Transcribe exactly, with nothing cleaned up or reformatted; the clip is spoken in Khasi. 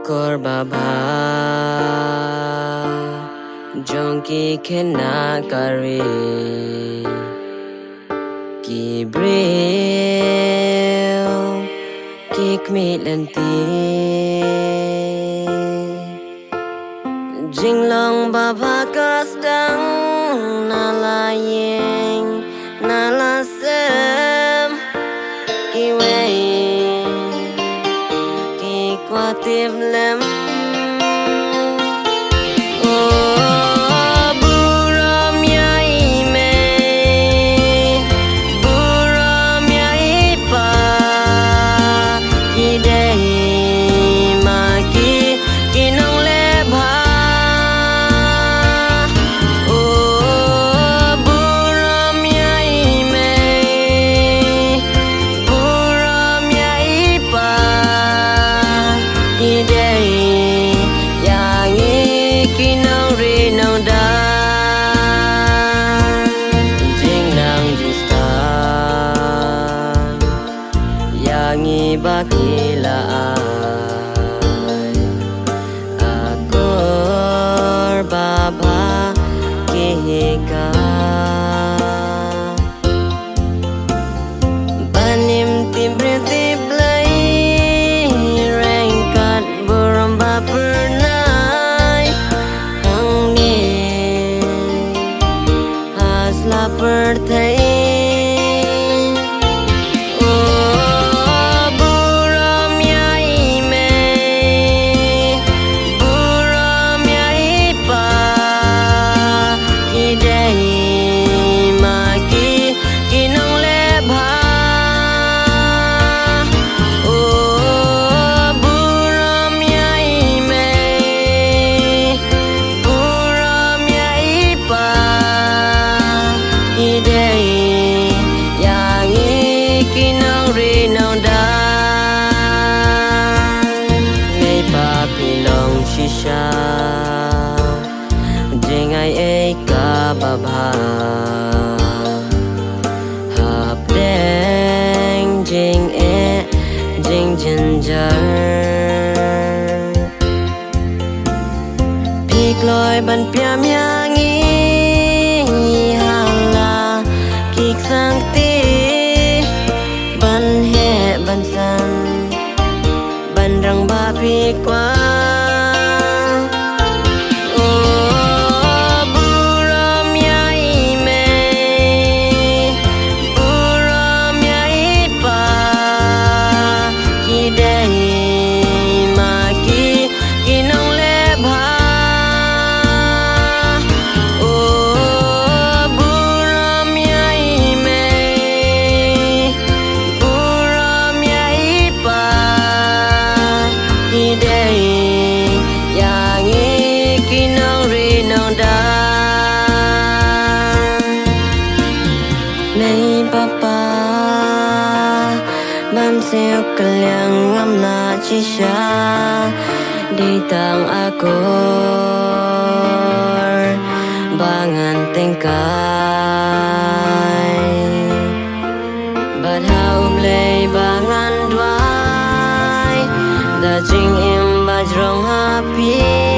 Akor babha jong ki khynnah ka ri, ki briew ki khmih lynti. Jinglong babha ka sdang na la ïing na la sem, kiwei ki kwah tip lem. O burom ïa i mei, burom ïa i pa, ki dei ma ki ki nongleh bha. O burom ïa i mei, burom ïa i pa, ki dei ïa ngi ki nongri nongda. Jingnang jingstad ïa ngi ba ki la ai, akor babha ki hikai. Ban im tip briew tip Blei, ryngkat burom ba phyrnai hangne ha sla pyrthei. O burom ïa i mei, burom ïa i pa, ki dei ma ki ki nongleh bha. O burom ïa i mei, burom ïa i pa, ki dei ïa ngi ki nongri nongda. Mei pa phi long shisha jingai ei ka babha, hapdeng jingeh jingjynjar. Phi kloi ban pynïap ïa ngi ha la ki ksangti, ban heh ban san, ban rangbah phi kwah. O burom ïa i mei, burom ïa i pa, ki dei ma ki ki nongleh bha. O burom ïa i mei, burom ïa i pa, ki dei ïa ngi ki nongri nongda. Mei papa, ban siew kylliang ngam lah shisha, dei tang akor ba ngan tyngkai. Bad ha U Blei ba ngan duwai, da jingim ba jrong ha phi.